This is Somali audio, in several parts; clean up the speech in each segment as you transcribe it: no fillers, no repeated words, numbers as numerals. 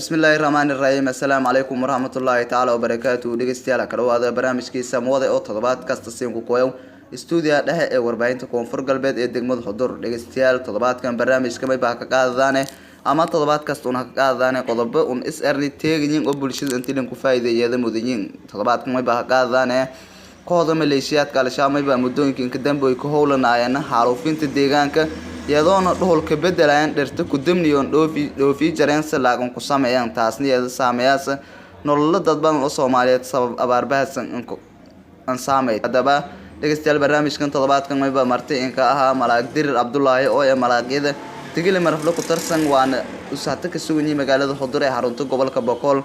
Bismillaahi raxmaani raxiim. Assalaamu calaykum waraxmatullaahi tacaala wabarakaatu. Dhegeystayaal, ka dhawaada barnaamijkii Samwade oo toddobaad kasta siinku koyow stuudiyaha dhexe ee warbaahinta Koonfur Galbeed ee degmada Xudur. Dhegeystayaal, toddobaadkan barnaamijka mayba ha ka qaadadaane ama toddobaad kasta un ha ka qaadadaane qodobo un is erni teegayin oo bulshada intilin ku faa'iideeyada mudanyiin. Toddobaadkan mayba ha qaadadaane kooxda maleeshiyaadka Al-Shabaab mayba muddooyinka inka dambe ay ku howlanaayeen xaalufinta deegaanka, iyadoona dhuhulka bedelayan dhirta kudamniyoon dhoofi dhoofii jareen si laagan ku sameeyaan, taasna iyada saameeyaasa nololo dad badan oo Soomaaliyeed sabab abaarbahasan an saameyd. Haddaba dhegeystayaal, barnaamijkan toddobaadkan mayba marti inka ahaa Malaag Dirir Cabdulaahi oo ee malaaqyada Tigili Marafle ku tarsan, waana usahta ka sugan yihi magaalada Xudur ee xarunta gobolka Bokool.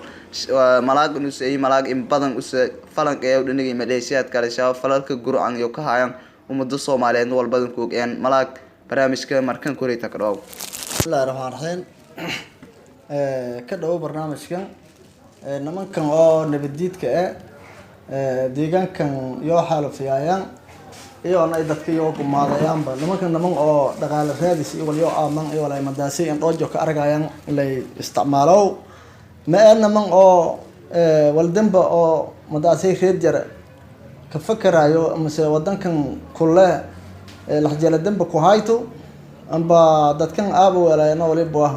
Malaag nusey malaag in badan use falanka ee dhinigay maleeshiyaadka Al-Shabaab falalka gurcan iyo ka hayaan ummada Soomaaliyeed walbadan ku ogeen. Malaag, barnaamijka markan koreyta ka dhawow. Bismillahi raxmaan raxiim. Ka dhawo barnaamijkan. Nimankan oo nabaddiidka ah deegaankan yoo xaalufiyaayaan iyoona ay dadka yoo gumaadayaanba. Nimankan niman oo dhaqaale raadis iyo walyo aaman iyo walay madaasi indhoojo ka argayaan lay isticmaalow ma ee niman oo waldamba oo madaasi reed jare ka fakerayo mise wadankan kule laxjeela demba ku hayto amba dadkan aaba weelayana. Waliba ah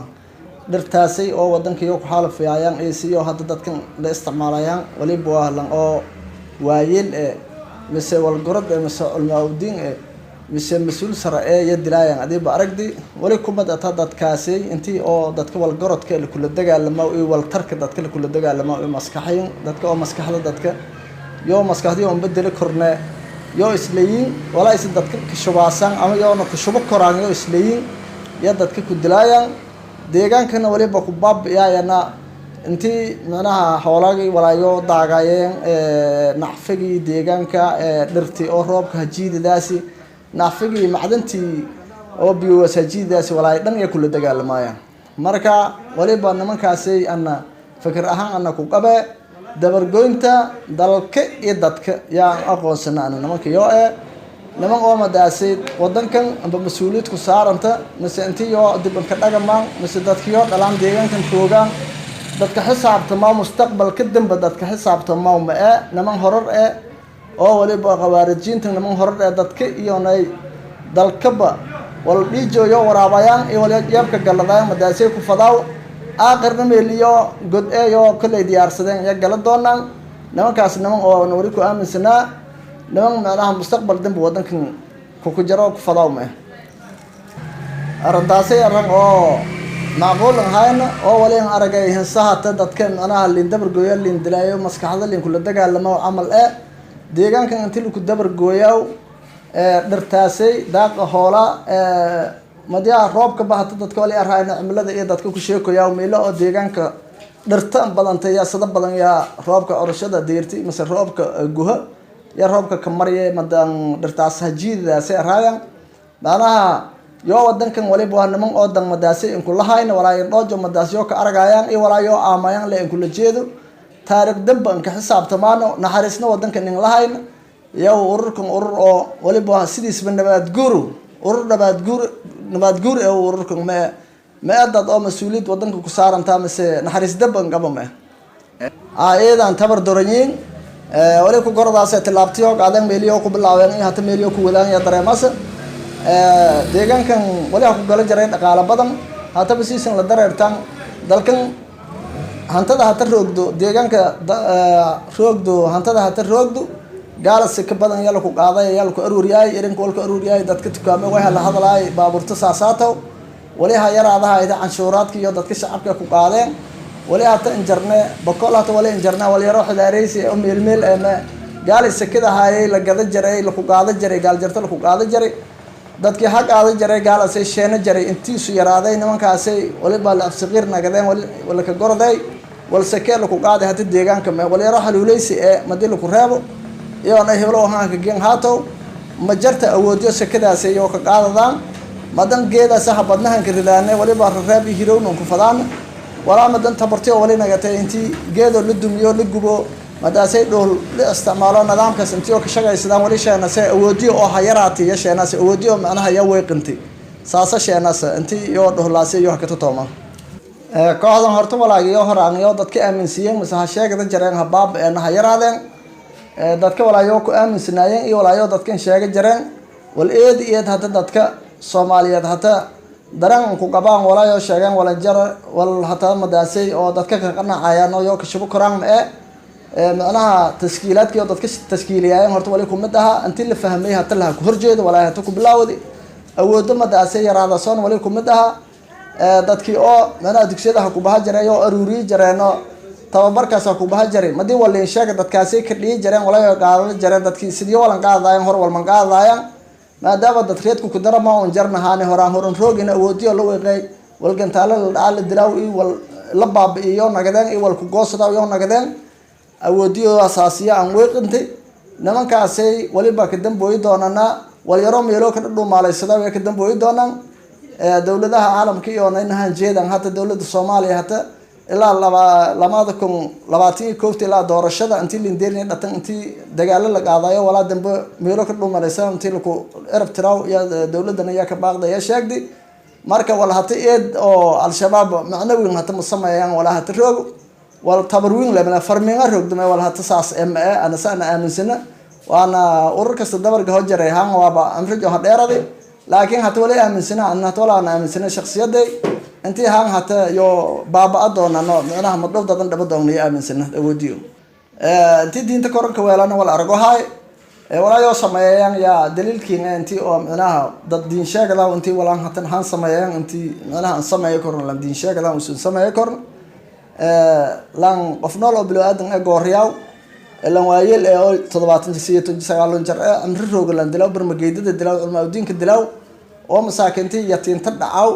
dhirtaasay oo wadanka iyo ku xaalufiyaayaan iyo siyo hadda dadkan la isticmaalayaan. Waliba ah lan oo waayeel eh mise walgorod eh mise culmaa udiin eh mise mas-uul sare ee iyo dilaayaan. Adiiba aragdi wali kumad ata dadkaasi intii oo dadka walgorodka lakula dagaalamo iyo waltarka dadka lakula dagaalamo iyo maskaxayn dadka oo maskaxda dadka yoo maskaxdii oon bedeli korne yoo isleeyiin walaa is dadka kashubaasaan ama yoona kashubo koraan yoo isleeyiin iyo dadka ku dilaayaan. Deegaankana waliba ku baabi'yaayana intii micnaha xoolagii walaayo daagayeen, nacfigii deegaanka, dhirtii oo roobka hajiidadaasi, nacfigii macdantii oo biyowas hajiidadaasi, walaay dhan iyo kula dagaalamaayaan. Marka waliba nimankaasi ana fikir ahaan ana ku qabe dabargoynta dalka iyo dadka yaan aqoonsana ana. Nimanka yoo e niman oo madaasi wadankan amba mas-uuliyad ku saaranta mise intii yoo dib inka dhagamaan mise dadka yoo dhalaan deegaankan joogaan dadka xisaabtamaa mustaqbalka dambe dadka xisaabtamaa ma e niman horar e oo waliba khawaarijiinta niman horar ee dadka iyonay dalkaba wal dhiijo yoo waraabayaan iyo wal jeebka galladayaan madaasay ku fadaaw aakhirna meeliyo god eeyoo kolley diyaarsadeen iyo gala doonaan. Nimankaas niman oo na wali ku aaminsanaa niman macnaha mustaqbal dambe wadankan kukujaro ku fadaaw ma arrintaasay arrin oo macquul ahayna oo wali an aragay hinsahata dadka macnaha liin dabargooya, liin dilaayo, maskaxda liin kula dagaalamo camal e deegaankan inti laku dabargooyaw dhirtaasay daaqa hoola madyaha roobka bahata dadka wali arayna cimilada iyo dadka ku sheekoyaa meelo oo deegaanka dhirta badanta yaa sada badan yaa roobka orashada deerti mise roobka guha yaa roobka ka marya madan dhirtaas hajiidadaasay araayan. Macnaha yoo wadankan waliba waa niman oo dan madaasi inkulahayna walaa indhoojo madaas yoo ka aragayaan iyo walaa yoo aamayaan le inkula jeedo taariikh damba inka xisaabtamaano naxariisna wadankan in lahayna iyago ururkan urur oo waliba sidiisba nabaad guuru urur nabaad guur ee ururkan ma dad oo mas-uuliyad wadanka ku saarantaa mise naxariis damba qaba ma iyadan tabar doranyiin. Wali ku gordaas tilaabtiyo qaadan meeliyo ku bilaabeen iyo hata meeliyo ku wadaan iyo dareemasa. Deegaankan wali ha ku gala jaray dhaqaalo badan hataba siisan la dareertaan dalkan hantada hata roogdo deegaanka roogdo hantada hata roogdo gaalasi ka badan yaa laku qaaday, yaa laku aruuriyaay, irinka walku aruuriyaay, dadka tukaame way la hadlaay, baabuurta saasaatow wali ha yaraadaha ida canshuuraadka iyo dadka shacabka ku qaadeen. Wali hata injarne Bokol hata wali injarne wal yaro xidaareysi oo meel meel eme gaali sakada haayay la gada jaray, laku qaada jaray, gaal jarta laku qaada jaray, dadkii ha qaada jaray gaalasay sheena jaray intiisu yaraaday. Nimankaasay waliba la afsaqiir nagadeen wali ka gorday wal sakee laku qaaday hata deegaanka me wal yaro xaluuleysi ee madii laku reebo iyoona heblo ahaanka geen haatow ma jarta awoodyo sakadaasi iyo ka qaadadaan madan geedaas ha badnahanka ridaane waliba rareeb iyo hirownan ku fadaan walaa madan tabartiyo wali nagatay intii geedoo la dumiyo la gubo madaasay dhool la isticmaalo nidaamkaas intii oo ka shaqaysadaan wali sheenase awoodiyo oo ha yaraatay iyo sheenase awoodiyo macnaha yaa weeqintay saasa sheenase intii iyo dhohlaasay iyo hakata tooma. Kooxdan horta walaagiyo horaangiyo dadka aaminsiiyeen mise ha sheegada jareen, ha baaba-een, ha yaraadeen. Dadka walaayo ku aaminsanaayeen iyo walaayo dadkan sheega jareen wal eed eed hata dadka Soomaaliyeed hata dareen ku qabaan walaayo sheegeen wala jar wal hataa madaasay oo dadka ka qanacayaan oo yoo kashubo koraan ma macnaha taskiilaadkii oo dadka taskiiliyaayeen horta wali kumid ahaa intii la fahmay hata laha ku horjeedo walaayo hata ku bilaawdi awoodo madaasay yaraada soon wali kumid ahaa dadkii oo macnaha dugsiyada ha ku baha jareen oo aruuriyi jareeno tababarkaas ha ku baha jaray madii waliin sheega dadkaasi ka dhihi jareen walaayo qaadada jareen dadkii sidii walan qaadayaan hor walman qaadayaan maadaama dad reedku ku darama un jarnahaani horaan horan roogina awoodiyo la weeqay wal gantaalo la dhacaa la dilaaw iyo wal la baabi'iyo nagadeen iyo wal ku goosada iyo nagadeen awoodiyo asaasiya aan weeqintay. Nimankaasay waliba ka dambooyi doonanaa wal yaro meelo ka dhudhumaalaysada way ka dambooyi doonaan dowladaha caalamka iyo inahan jeedan hata dowladda Soomaaliya hata ilaa laba 2021 ilaa doorashada intii lindeerni dhatan intii dagaalo la qaadayo walaa dambe meelo ka dhumalaysa intii laku erab tiraaw iyo dowladdan ayaa ka baaqdaya sheegdi. Marka wal hata eed oo Al-Shabaab macno weyn hata ma sameeyaan walaa hata roog wal tabar weyn lemana farminga roogdame wal hata saas ma ana saana aaminsana waana urur kasta dabarka hojaray haan waaba amrijo ha dheeraday laakiin hata wali aaminsana ana hata walaa aaminsana shakhsiyaday intii haan hata yo baaba-a doonano micnaha madhow dadan dhaba doonnayo aaminsana awoodiyo intii diinta koranka weelana wal argo haay walaayoo sameeyayaan yaa daliilkiina intii oo micnaha dad diin sheegada intii walaan hatan haan sameeyayaan intii micnaha aan sameeyo korn lan diin sheegada usan sameeyo korn lan qof nool oo bilo aadan ee gooriyaaw lan waayeel ee oo 78 jar ee amri rooga lan dilaaw barmageydada dilaaw culmaa diinka dilaaw oo masaakiintii yatiinta dhacaw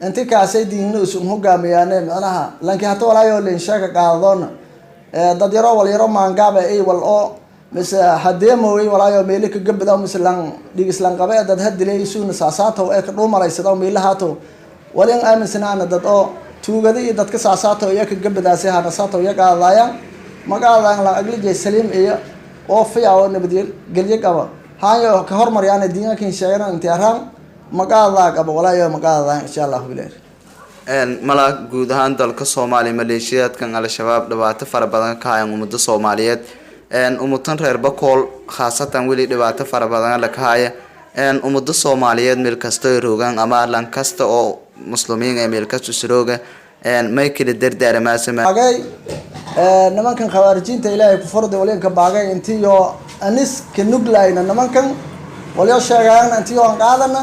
intii kaasay diinna isun hogaamiyaane macnaha lanki hata walaayo lin sheega qaadadoona dad yaro wal yaro maangaaba ay wal oo mise hadeemowey walaayo meeli ka gabadaw mise lan dhigislan qabe ee dad hadilay isuuna saasaatow ee ka dhuumalaysadaw meelahaatow walin aaminsanaana dad oo tuugada iyo dadka saasaatow iyo ka gabadaasay hanasaatow iyo qaadadaayaan magaadaan lan aglijay saliim iyo oo fiya oo nabadgelyo qaba haanyo ka hormaryaana diinkakin sheegana intii araan magaadadaa qaba walaayo magaadadaa insha Allahu bilaah. Mala guud ahaan dalka Soomaaliya maleeshiyaadkan Al-Shabaab dhibaato fara badan ka hayan ummada Soomaaliyeed, ummatan reer Bakool khaasatan weli dhibaato fara badan la ka haya. Ummada Soomaaliyeed meel kasta ay roogaan ama lan kasta oo muslimiin ee meel kasta usrooga may kala dardaaramaasama? Baagay nimankan khawaarijiinta Ilaahay ku fardi walinka baagay intii yo anis ka nuglayna nimankan walyo sheegayaan intii yoon qaadana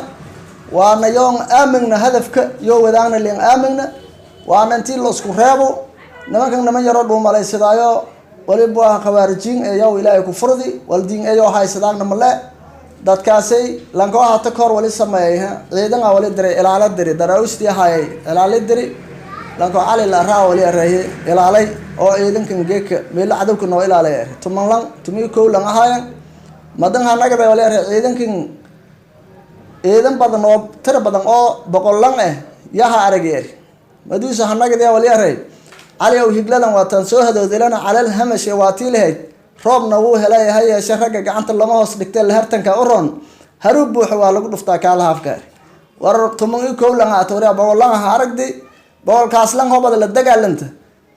waana yoon aamigna hadafka yoo wadaagna liin aamigna waana intii la isku reebo nimankan niman yaroo dhuumalaysadaayo waliba waa khawaarijiin ee yow Ilaahay ku fardi wal diin ee yoo haysadaagna male dadkaasay lankoo hata kahor wali sameeyay ciidan wali diray ilaalo diri daraawistii hayay ilaalo diri lanko Cali la raa wali areeyay ilaalay oo ciidankan geeka meelo cadowka noo ilaalay 10 lan 11 lan ahaayeen madan hanaga bay wali areey ciidankan ciidan badan oo tiro badan oo 100 lan yaha arageer maduusa hanaga wali areey Cali ow higladan waataan soo hadoodilana calal hamashe waa tii lahayd roobna wuu helay ha yeeshe ragga gacanta lama hoos dhigtee lahartanka u roon haruub buuxa waa lagu dhuftaa kaalaha afkaar war 11 lan atooriya 100 lan aha aragdi boqolkaas lan hoobada la dagaalanta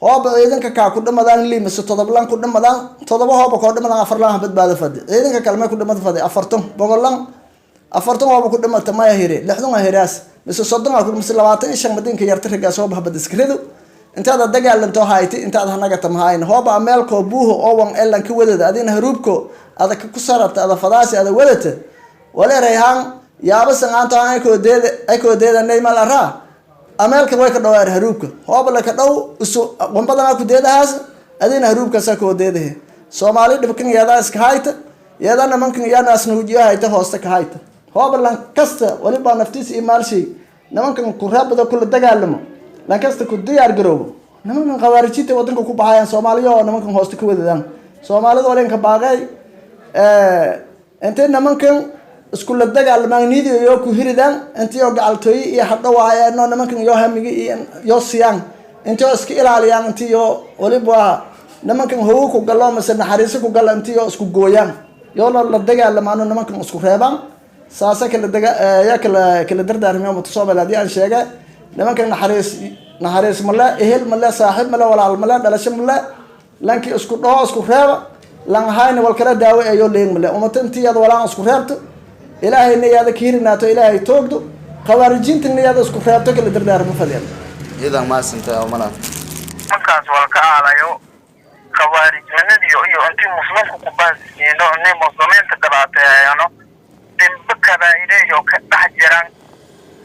hooba ciidanka kaa ku dhimadaan liimise 7 lan ku dhimadaan 7 hooba koo dhimadaan 4 lan badbaado fadi ciidanka kalmay ku dhimad fadi 40 100 lan 40 hooba ku dhimata maya hire 60 hiraas mise 30 ku mise 25 madinka yarta ragaas hooba habad iskrido intaada dagaalanto hayti intaad hanaga tamhayn hooba ameelko buuho oo wan elan ka wadada adina haruubko ada ku sarata ada fadaasi ada wadata waleerayhaan yaaba sangaanto ay koo deeda neymal araa ameelka way ka dhawaar haruubka hooba la ka dhow isu qombadan ku deedahaas adina haruubkaas koo deedahe Soomaali dhibkan yeedaa iska hayta yeedaa nimankan iyanaas nuujiyo hayta hoosta ka hayta hooba lan kasta waliba naftiisa iyo maalshay nimankan ku raabada kula dagaalamo lan kasta ku diyaar garoobo nimankan khawaarijinta wadanka ku baxayaan Soomaaliya oo nimankan hoosta ka wadadaan Soomaalida walinka baaqay intay nimankan isku la dagaalamaan niidi iyo ku hiridaan intii oo gacaltooyi iyo hadhawaayeen oo nimankan iyo hamigi iyo iyo siyaan intii oo iska ilaaliyaan intii oo waliba nimankan howo ku galo mise naxariiso ku galo intii oo isku gooyaan yoo la dagaalamaano nimankan isku reebaan saasa kala daga yaa kala dardaarmiyo ummadda Soomaaliya haddii aan sheegay. Nimanka naxariis naxariis male, ehel male, saaxiib male, walaal male, dhalasho male. Lankii isku dhoo isku reeba lanhayna wal kala daawo eeyo leeng male. Ummata intii iyada walaan isku reebto, ilaahayna iyada ka hirinaato, ilaahay toogdo, khawaarijintana iyada isku reebto, kala dardaarma fadeen. Iidan mahadsanta malaaq. Markaas waa ka aalayo khawaarijnimadii iyo intii muslimku ku baasiino, inay muslimiinta dhibaateeyano, dembe kabaa'ireeyo ka dhex jiran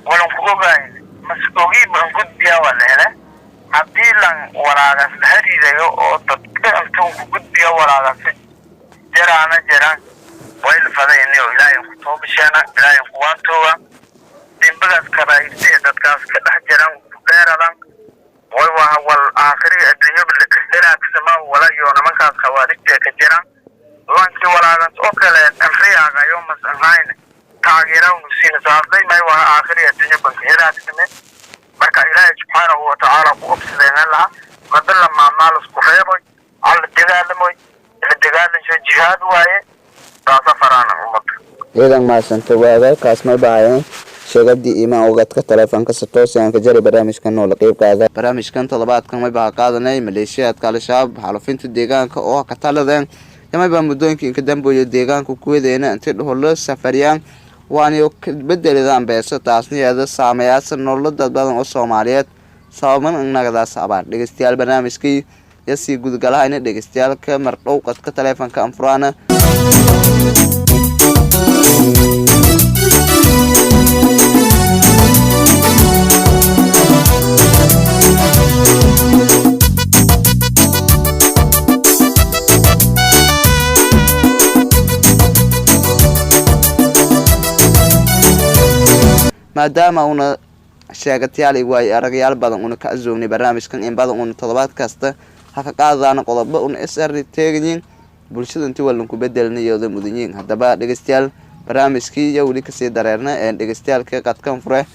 walan ku ogayn mas ogiiba an gudbiyaa waa la hele. Haddii lan walaagas la hariidayo oo dadka intuun ku gudbiya walaagas jiraana jiraan, way la fadayni oo ilaahay ku toobasheena, ilaahay ku waantooga, dembagaas kabaa'irta ee dadkaas ka dhex jiran ku dheeradan. Way waa wal aakhiri adduunyaba lakahelagsama wala iyo nimankaas khawaarijta ka jiraan. Lankii walaagas oo kale anriyaagayo mas ahayn taageera nusiina saasay may waa aakhiri adduunya banka helaagsame. Marka ilaahay subxaanahu watacaala ku obsadeenan laha madala maamaal isku reeboy alla dagaalamoy ila dagaalansho jihaad waaye, saasa faraana ummadda. Ciidan mahadsanta waaga kaas may bahaayeen sheegabdii iimaan ogadka taleefonka satoosian ka jari barnaamijkan oo la qeyb qaada. Barnaamijkan toddobaadkan may baa qaadanay maleeshiyaadka Al-Shabaab xaalufinta deegaanka oo ka taladeen yamay baa muddooyinka inka dambeeyo deegaanka kuwadeena intay dhuhulo safariyaan waana ka bedeladaan beesa, taasna iyada saameeyaasa nololo dad badan oo Soomaaliyeed sababan nagadaas abaar. Dhegeystayaal, barnaamijkii yasii gudgalahayna dhegeystayaalka mardhow qadka taleefonka anfuraana. Maadaama una sheegatayaal waayo aragyaal badan una ka azoognay barnaamijkan in badan, una toddobaad kasta ha ka qaadaan qodobo una is arri teegayiin bulshada intii walanku bedelnayooda mudanyiin. Haddaba dhegeystayaal, barnaamijkii iyo weli kasii dareerna ee dhegeystayaalka qadkan fure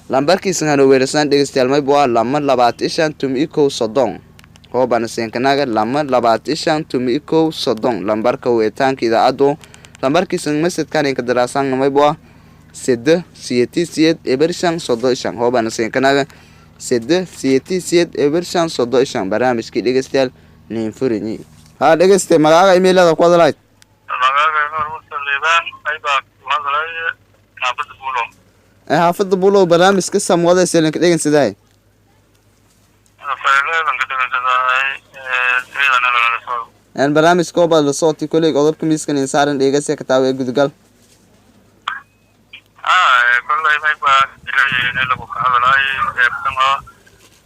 lambarkiisan hano weerarsan. Dhegeystayaal, mayb waa 225 11 30 hoobana seenkanaga 225 11 30 lambarka wicitaanka idaacaddu. Lambarkiisan masedkan inka daraasan mayb waa 888 0 535 hoobana seenkanaga 888 0 535. Barnaamijkii dhegeystayaal nin furinyi ha. Dhegeyste, magaaga emailada ku hadalayd? Magaaga Nuur Mursal Liibaan aybaa ku hadlay xaafadda Buulo. Ee xaafadda Buulow, barnaamijka samwada selinka dhegan sidaay? Fayleedan ka dhegeysadaahay ciidana lagala soo. Een barnaamijka oo la socotay koley qodobka miiskan insaaran dhegeysa ka taawe gudugal. Kolley mayba jiray in lagu ka hadlaay eebtan oo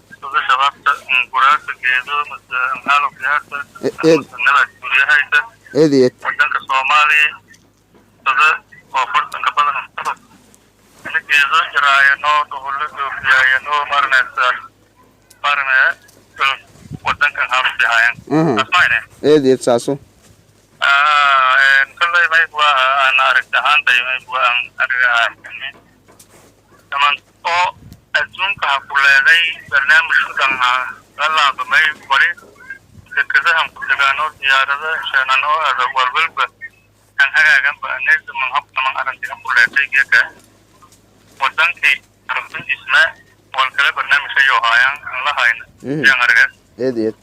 sida shabaabta guraarta geedo mase xaalufyaarta mase nabad guryahaysa eed eed wadanka Soomaaliya sida koonfurtanka badan ina geedo jiraayano dhuhulo dhoofiyaayano marinaysa marinaya wadankan xaalufyahayan asmayne. Eed eed saaso. Kolley mayb waa aan aragti ahaantay mayb waa aan arigaha dhaman oo adduunka ha ku leeday barnaamijku dhan ha la laabamay wali dekadahan ku degaan oo diyaarada sheenan oo adag walwalba aan hagaaganba anaydaman habtaman arrintii ha ku leetay geeka wadankii aragtidiisna wal kale barnaamij ayuu haayaan aan la hayna yaan arga. Eed eed.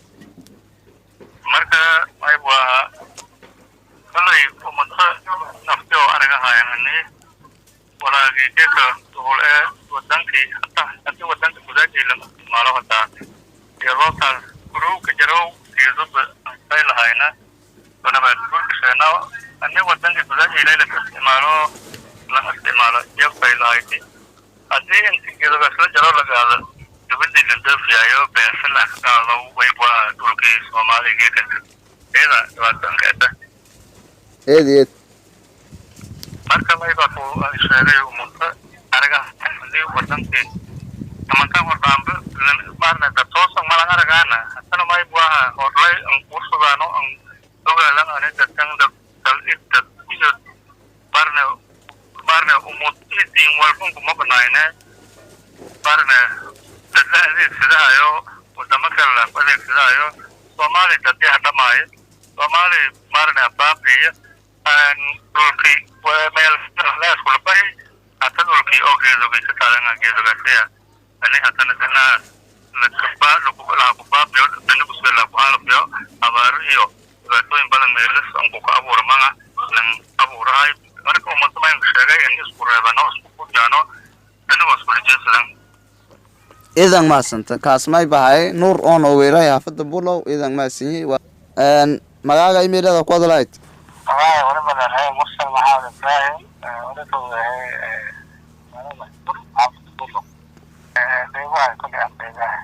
Marka mayb waa kolley ummado nafti oo araga hayan ani walaagii geeka duhul ee wadankii hataa haddii wadanka gudaajii lama isticmaalo hataa iyadoo taas guruwka jarow geedoba ay lahayna nabaad guurka sheena ani wadanka gudaajii layla isticmaalo lama isticmaalo yabay lahayti. Haddii inta geedogaas la jaro la gaado gabadhii la doofiyayo beesa la qaado way waa dhulkii Soomaaliya geeka iyada dhibaatanka eda. Eed eed. Marka mayba ku sheegay ummado araga hadii wadankii amankan hordaanba maarnata toosan malan aragaana hatana mayb waa horlay an ursudaano an ogaalan ani dadkan dad dal dad iyo marne marne ummad diin walbanku ma banaayne marne dad la adeegsadahayo wadamo kale la adeegsadahayo Soomaali dadii hadhamaayo Soomaali marne baabiyo dhulkii meel leeskula bahi hata dhulkii oo geedogay ka taagan geedogaasiya Ani hatana danaas lakaba lakubaabyo danagus laku haalafyo abaaro iyo dhibaatooyin badan meelas anku ka abuura manga lan abuurahay. Marka ummadda maynka sheegay in isku reebano, isku kujaano, danagoo isku rajeedsadan. Iidan mahadsanta. Kaas may bahay Nuur oon oo weerahay xaafada Bulow. Iidan mahadsanyi. Magaaga imeilada ku hadalayd? Walahi waliba leeyahay Mursal Maxamed Ibrahim, waliba leeyahay magaalada Bur, xaafada Bulo, qeybaha kule aan qeybaha.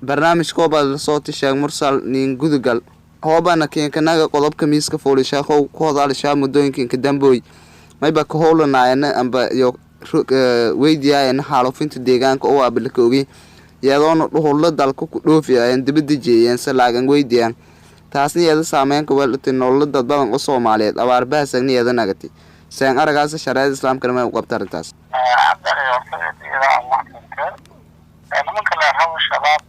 Barnaamijka hoobaad la soo tisheeg Mursal nin gudugal hoobana kiinkanaga qodobka miiska fuulishaaqow ku hodaalishaa muddooyinkinka dambooy mayba ka howlanaayana amba iyo weydiyaayana xaalufinta deegaanka oo aabalaka ogi iyadoona dhuhulla dalka ku dhoofiyaayeen dibadda jeeyeen se laagan weydiyaan, taasna iyada saameynka weelatay nolola dad badan oo Soomaaliyeed, abaar bahasagna iyada nagati seen aragaasa shareecada islaamkana may u qabta arrintaas? Cabdali, horta iyada maxkamka nimanka la rabo Shabaab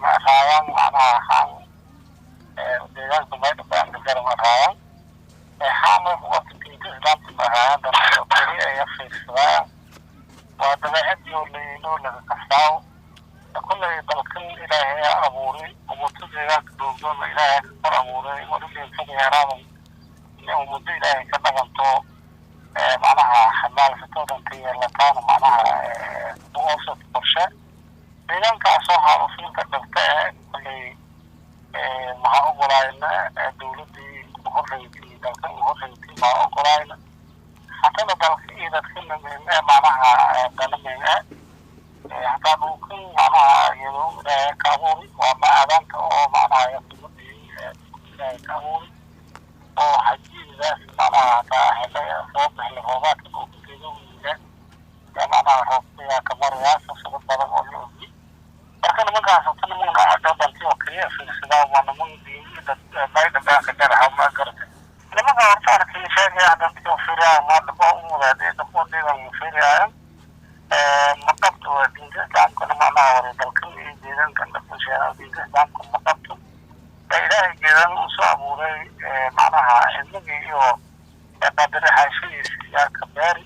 ma raayaan, macnaha haan deegaanka maydhaba gaar ma raayaan, haan waqti diinta islaamka ma raayaan, dadka keli ay fiirsadaan waa dabeecadii oo layilo laga kasaaw. Kolley dalkan Ilaahay abuuray, ummadda deegaanka doogdoona Ilaahay ka kor abuuray, waligeensada yaraadan in ummadda Ilaahay ka dhaqanto, macnaha xamaalsatoodanka yeelataana, macnaha u qorshe deegaankaasoo xaalufiinta dhirta ee kolley maxaa ogolaayna dowladdii uhoreysay dalka uhoreysay, maxaa ogolaayna hatada dalka iyo dadkana muhiim eh, macnaha dana muhiim eh, hataa dhulkan macnaha iyadoo Ilaahay ka abuuri waa macaadaanka oo macnaha Ilaahay ka abuuri oo xajiidaas, macnaha hataa hele roob hele roobaadka dhulka geedowiga yaa macnaha roobka ka marayaa fursado badan oo la ogi. Marka nimankaas horta niman dhaqanti oo kaliya fiirsadaa waa niman diini dad maydhabaan ka jaraha ma garata. Nimanka horta arkay sheegaya danti oo fiiriyaa ma dhabo umudaade dhabo deegaan fiiriyaayan ma qabto diinta islaamkana, macnaha wara dalkan iyo deegaankan dhaqan sheegaa diinta islaamka ma qabto. Ilaahay geedan usoo abuuray, macnaha cilmigii iyo qadari xaashadiisa yaa ka beeri,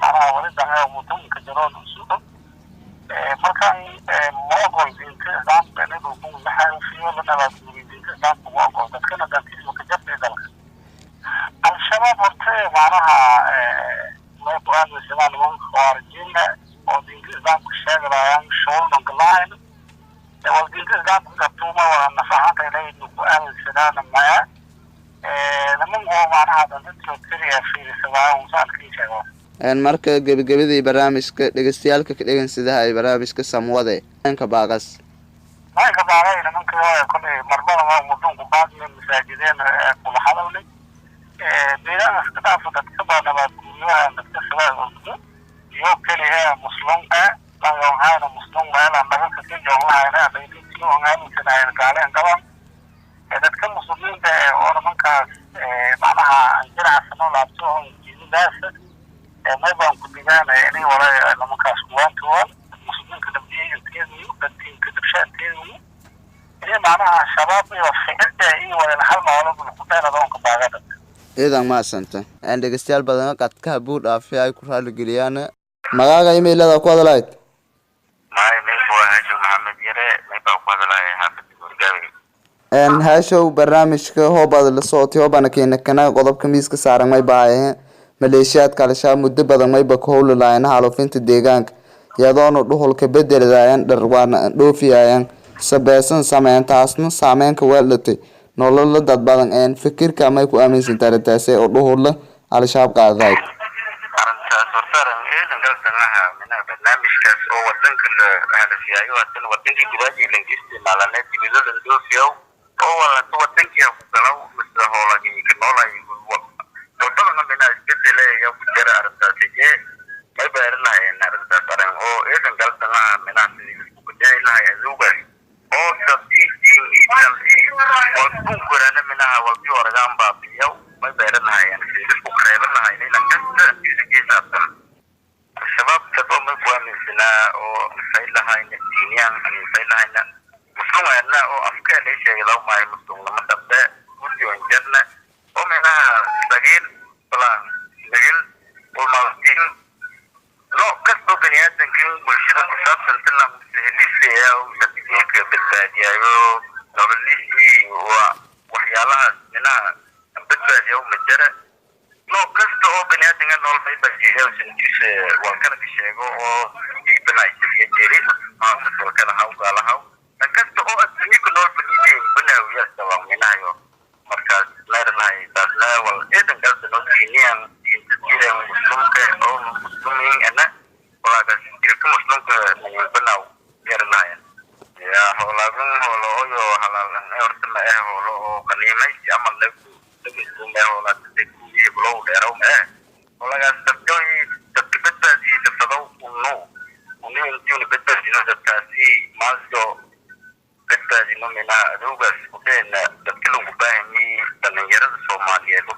macnaha wali dangaa muddoonka jaroon usu og. Markan ma ogol diinta islaamka in dhulkun la xaarufiyo, la nabaadguuriyo, diinta islaamka ma ogol, dadkana dantiisma ka jabtay dalka. Al-Shabaab horte macnaha may ku aaminsanaa nimanka khawaarijiinna oo diinta islaamka sheegayaan shooldanka lahayn wal diinta islaamka qabtuuma waa naf ahaanta ilaynu ku aaminsanaana maya, niman oo macnaha dantadoo keliya fiirisadaa usaalkii sheego. Marka gebagabadii barnaamijka, dhegeystayaalka ka dhegansadaha ay barnaamijka samwade ka baaqas? Maynka baaqay nimanka kolley marbada waa muddoonku baaqnay, masaajideen kula hadalnay, deegaan iska dhaafa dadka baa nabaad guuryaha dadka sidaa ogdo iyo keliya muslim eh langonhayna muslim meelan dhaganka ka joonlahayna dhaydinkii on aaminsanahayn gaaleen qaban dadka muslimiinta eh oo nimankaas macnaha jiracsano laabto on jiididaas may baan ku digaanaya inay wala nimankaas kuwaantuwan muslimiinka dhabdiya inteedayo dadkiinka dhabsha inteedayo inay macnaha Shabaab iyo ficilda iyo wala hal maalo ku dheeradoonka baagada. Ciidan mahadsanta. Dhegeystayaal badan qadkaha buu dhaafay ay ku raaligeliyaan. Magaaga imailada ku hadalayd? May mayba waa Haashim Maxamed Yare, maybaa ku hadalaya xaafada Gurgaawi. Haashow, barnaamijka hoobaad la socotay hoobana keena kana qodobka miiska saaran may baahaye maleeshiyaadka Al-Shabaab muddo badan mayba ka howlalaayeen xaalufinta deegaanka, iyadoona dhuhulka bedeladayaan dhar waana dhoofiyayaan sabeesan sameyn, taasna saameynka weelatay nolola dad badan. Fikirka may ku aaminsantahay arrintaasi oo dhuhula Al-Shabaab qaadayd? Arrintaas horta arrin ciidan galsanaha minaha barnaamijkaas oo wadanka la hadafyaayo, haddana wadankii gudaaji lanka isticmaalane dibido lan dhoofiyow oo walata wadankii ha ku galaw mise hoolagi ka noolay walbadana minaha isbedelaya ku jira arrintaasi ee may beeranahayeen arrintaas arrin oo ciidan galsanaha minaha sidii isku bedeli lahay aduugaas oo dad ii diin ii dal ii walbun korana minaha walbi oragaan baabiyow may beeranahayeen sidii isku kareeban lahay ilan kasta geesaabsan. Al-Shabaab dad oo may ku aaminsanaa oo infay lahayna diiniyaan aan infay lahayna muslimayna oo afka lay sheegay maayo muslimnimo dhabbe gurdion jarna oo minaha sagiir balaan migil ulmaaldiin nooc kastoo bani aadankan bulshada ku Badbaadiyaayo nololihii waa waxyaalahaas minaha badbaadiya majara nooc kasta oo baniaadamka nool maybajeesintiisa walkala ka sheego oo banaajiya jeeri walkala haw gaalahaw dan kasta oo adduunyo ku nool baniideen banaawiya sabab minahayo markaas meerlahay taasna wal eedan kasta noo diiniyan diinta jiran muslimka oo muslimiin ana walaagas jirka muslimka banaaw yeerlahayan ya hoolaagun hoolo oyo halaalan horta ma eh hoolo oo qaniimaysi amal lagu lagu hoolaasade kuwii bulow dheerow ma eh hoolagaas dadkay dadka badbaadiye dafadow unu unu intiuna badbaadino dadkaasi maaldo badbaadino minaha adowgaas kudheena dadka lagu baahanyay dhalinyarada Soomaaliyeed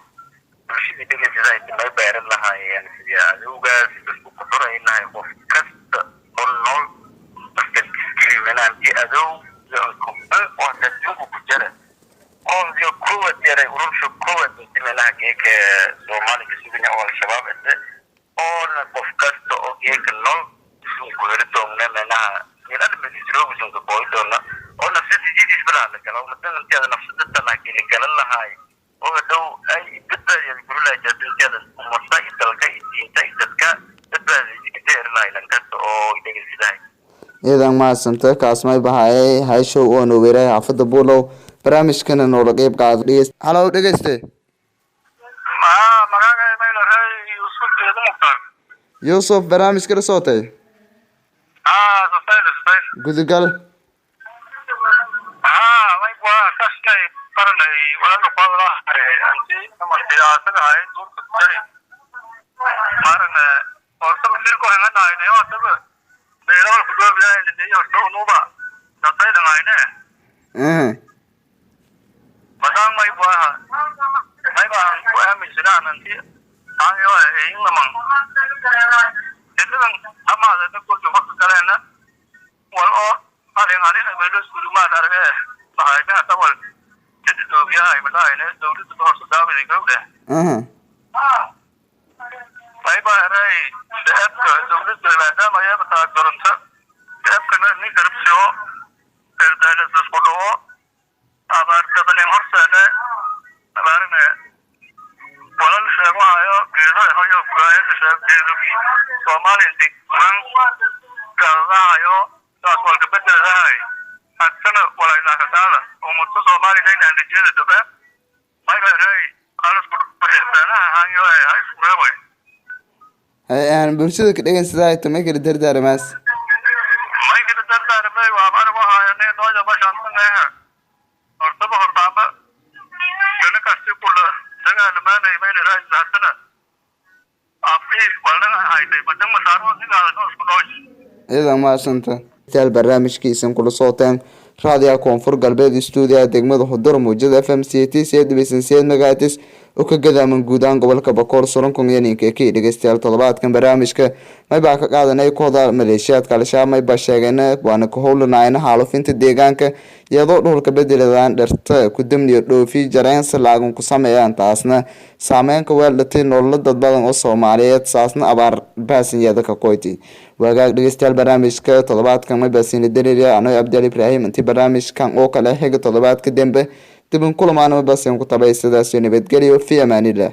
bulshadii dhegeysadaa may beeran lahaayeen sidii adowgaas isku kuduraynahay qof kasta oo nool minanti adow adduunku ku jara kooxdiyo koowaad yaray ururka koowaad inti meelaha geeka Soomaaliga sugina oo Al-Shabaab ete oona qof kasta oo geeka nool isunku heri doona meelaha meelada melisroogu isunka booy doona oo nafsadiisiis balaa la gala umadan inteeda nafsada tanaa galan lahaay oo hadhow ay badbaadiyad gurulaha jirta inteeda ummadda iyo dalka iyo diinta iyo dadka badbaadiya erlahay lan kasta oo dhegeysidahay. Ciidan mahadsanta kaasmay bahayay hayshow oo nooweerahay xaafada Buulow barnaamijkana noola qeyb qaado. Halow dhegeyste. Magacay maylahay Yusuf Eedo Mukhtaar. Yuusuf, barnaamijka la socotay? Haa, sasayl sasayl. Gudugal. Haa, way waa kashnay baranay walalo qadla anti siyaasada hay duurka jari marna oo sab firko hanganaay ne oo sab meelawal ku doobiyaa ne horta unuba dasaylanayne. Madang may buaha may baan ku aaminsanaan anti aanyo inlaman xilligan amaada dadkulka waqti kaleena wal oo alin alin meelos gurumaad arge bahayna tawal jidi doobiyaa madayne dowladda horta daawada gowde. May baa eray shacabka dowladda maadaama ayaba taagdaranto shacabkana nin garabsiyo beerdaalas isku dhawo abaar dabalin horseene abaarne walal sheegahayo geedo hayo gugaayada sheeg geedogi Soomaaliya inti gugan gaadadahayo saas walka bedeladahay hadsana walaylakadaada ummadta Soomaaliya laylahandajiyada dabe mayba eray alasku beelaha hayo ee ha isku reebay. Bulshada ka dhegeysadaa tamay kala dardaaramaas. May kala dardaarmay waa anigu haayane nooja bashantan hortaba hortaamba dana kasti kula dagaalamaanay mayla raajisatana afii walnaga haytay madan masaaro sigaada noo isku dhoosh. Ciidan mahadsanta taal barnaamijkiisan kula socoteen raadiyaha Koonfur Galbeed stuudiyaha degmada Xudur muujada FM c t 8.8 megahertz oo ka gadaaman guud ahaan gobolka Bakool surankun iyo ninkeki. Dhegeystayaal, toddobaadkan barnaamijka maybaa ka qaadanay kooxda maleeshiyaadka Al-Shabaab maybaa sheegeen waana ka howlanayna xaalufinta deegaanka iyadoo dhulka bedeladaan dhirta ku damniyo dhoofi jareensa laagun ku sameeyaan, taasna saameyn ka weeldhatay nololo dad badan oo Soomaaliyeed, saasna abaar baasan ka koyti waagaag. Dhegeystayaal, barnaamijka toddobaadkan maybaa siina daliilya anoy Abdal Ibraahim. Intii barnaamijkan oo kale xiga toddobaadka dambe dibin kulamaana maybaasin ku tabay sidaas iyo nabadgelyo, fi amaanillah.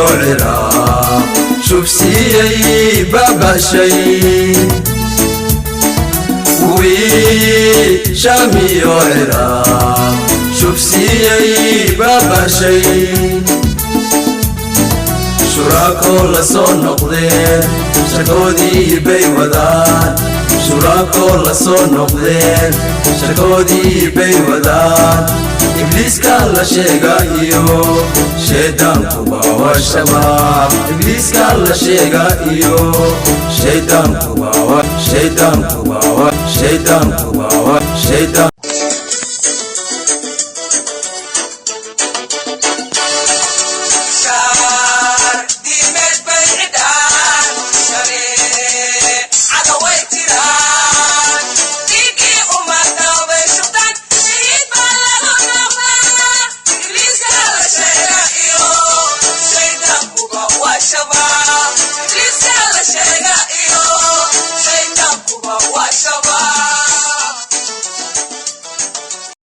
Ciraaq shubsiiyey babashay, kuwii Shaamiyo Ciraaq shubsiiyey babashay. Shuraako la soo noqdeen, sharkoodii bay wadaan. Shuraako la soo noqdeen, sharkoodii bay wadaan. Ibliiska la sheega iyo shaydaankuba waa Shabaab. Ibliiska la sheega iyo shaydaankuba waa, shaydaankuba waa, shaydaankuba waa shaydaan. Shabaab,